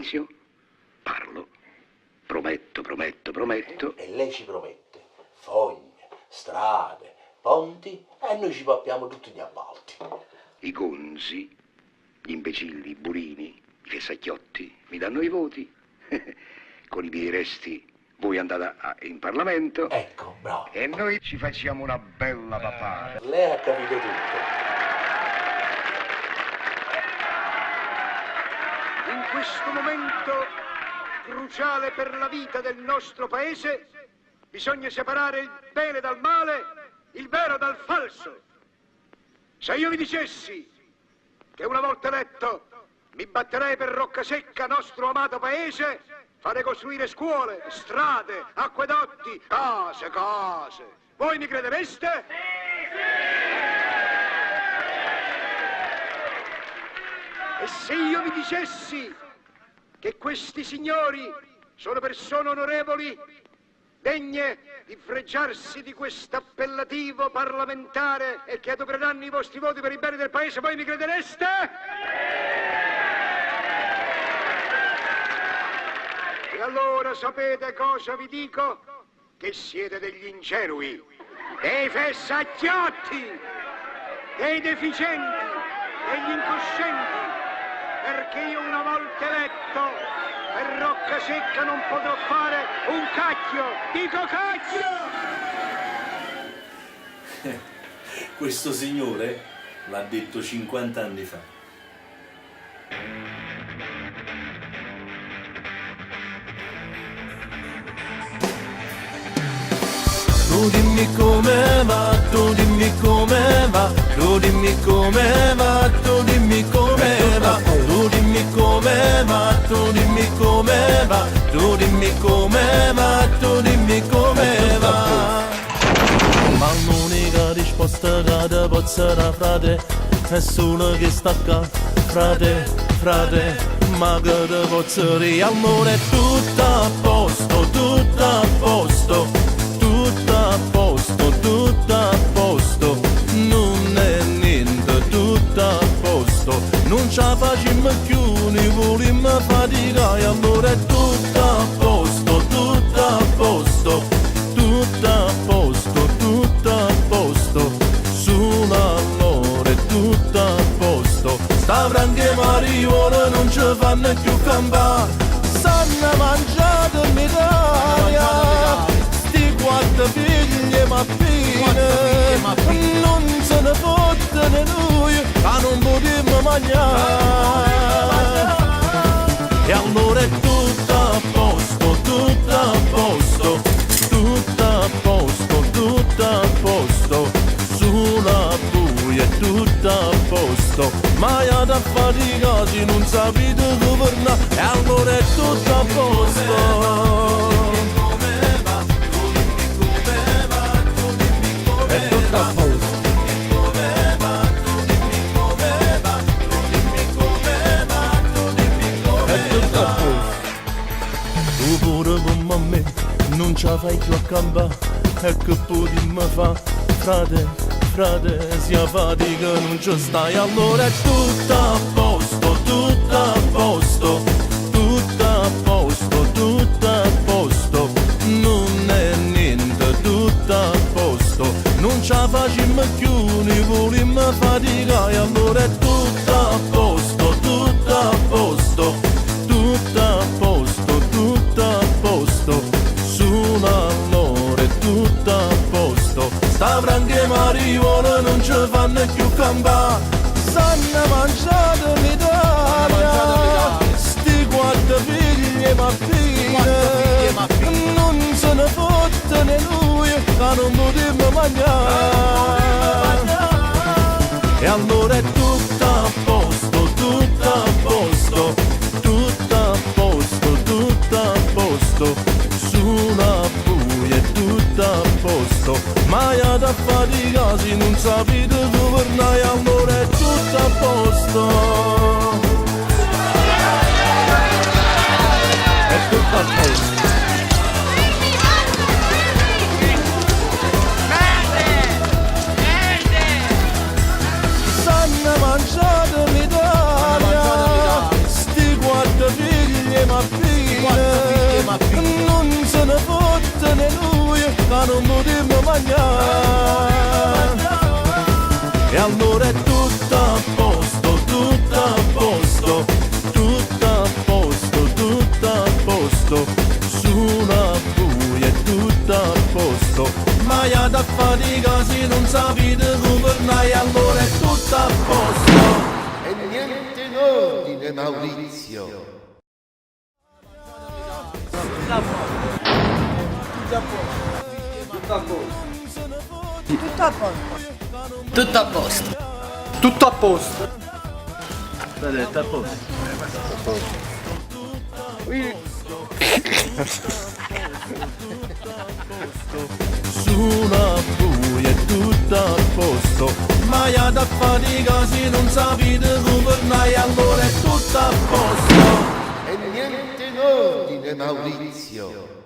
All'inizio parlo, prometto, prometto, prometto. E lei ci promette fogne, strade, ponti e noi ci pappiamo tutti gli appalti. I gonzi, gli imbecilli, i burini, i fessacchiotti mi danno i voti. Con i miei resti voi andate in Parlamento. Ecco, bravo. E noi ci facciamo una bella papà. Lei ha capito tutto. In questo momento cruciale per la vita del nostro paese bisogna separare il bene dal male, il vero dal falso. Se io vi dicessi che una volta eletto mi batterei per Roccasecca, nostro amato paese, fare costruire scuole, strade, acquedotti, case, case. Voi mi credereste? E se io vi dicessi che questi signori sono persone onorevoli, degne di fregiarsi di quest'appellativo parlamentare e che adopereranno i vostri voti per i beni del paese, voi mi credereste? E allora sapete cosa vi dico? Che siete degli ingenui, dei fessacchiotti, dei deficienti, degli incoscienti, perché io una volta eletto per Roccasecca non potrò fare un cacchio, dico cacchio! Questo signore l'ha detto 50 anni fa. Tu dimmi come va, tu dimmi come va, tu dimmi come va, tu dimmi come va, tu dimmi come va, tu dimmi come va, tu dimmi come va, tu dimmi come va. Ma l'unica risposta che te posso dare, frate, è solo che sta qua, frate, frate, ma che te posso dire, allora è tutto a posto, tutto a posto, tutto a posto, tutto a posto, non è niente, tutto a posto, non ce la facciamo più, ne vogliamo faticare, allora è tutto a posto, tutto a posto, tutto a posto, tutto a posto, solo allora è tutto a posto, sta branca mariuola non ci fanno più campare, s'hanno mangiato l'Italia, sti quattro figli mappine, non se ne fottono noi, ma non potremmo mangiare. E allora è tutto a posto, tutto a posto, tutto a posto, tutto a posto, sulla buia è tutto a posto, ma è da fatica se non sapete governare, e allora è tutto a posto. È tutto a posto. È tutto a posto. Tu pure come me non ce la fai più a campare, e che potremmo fa, frate, frate, se a fatica non ci stai, allora è tutto a posto, tutto a posto, tutto a posto, tutto a posto, non è niente, tutto a posto, non ce la facciamo più, ne vogliamo faticare, allora è tutto a posto, tutto a posto, tutto a posto, tutto a posto, solo allora è tutto a posto, sta branca mariuola non ci fanno più campare, s'hanno mangiato l'Italia, sti quattro figli mappine, non se ne fottono noi, che non potremmo mangiare. E allora è tutto a posto, tutto a posto, tutto a posto, tutto a posto, sulla buia è tutto a posto, ma è da fatica se non sapete governare, allora è tutto a posto. È tutto a posto. S'hanno mangiato l'Italia, sti quattro figli fottene nuje ca nun putimmo magnà. E allora è tutto a posto, tutto a posto, tutto a posto, tutto a posto, sulo a vuje è tutto a posto. Ma jate a faticà si nun sapite guvernà e allora è tutto a posto. E niente in ordine, Maurizio. Tutto a posto. Tutto a posto. Tutto a posto. Tutto a posto. Sulo a vuje è tutto a posto. Ma jate a faticà si nun sapite guvernà e allora è tutto a posto. E niente in ordine, Maurizio.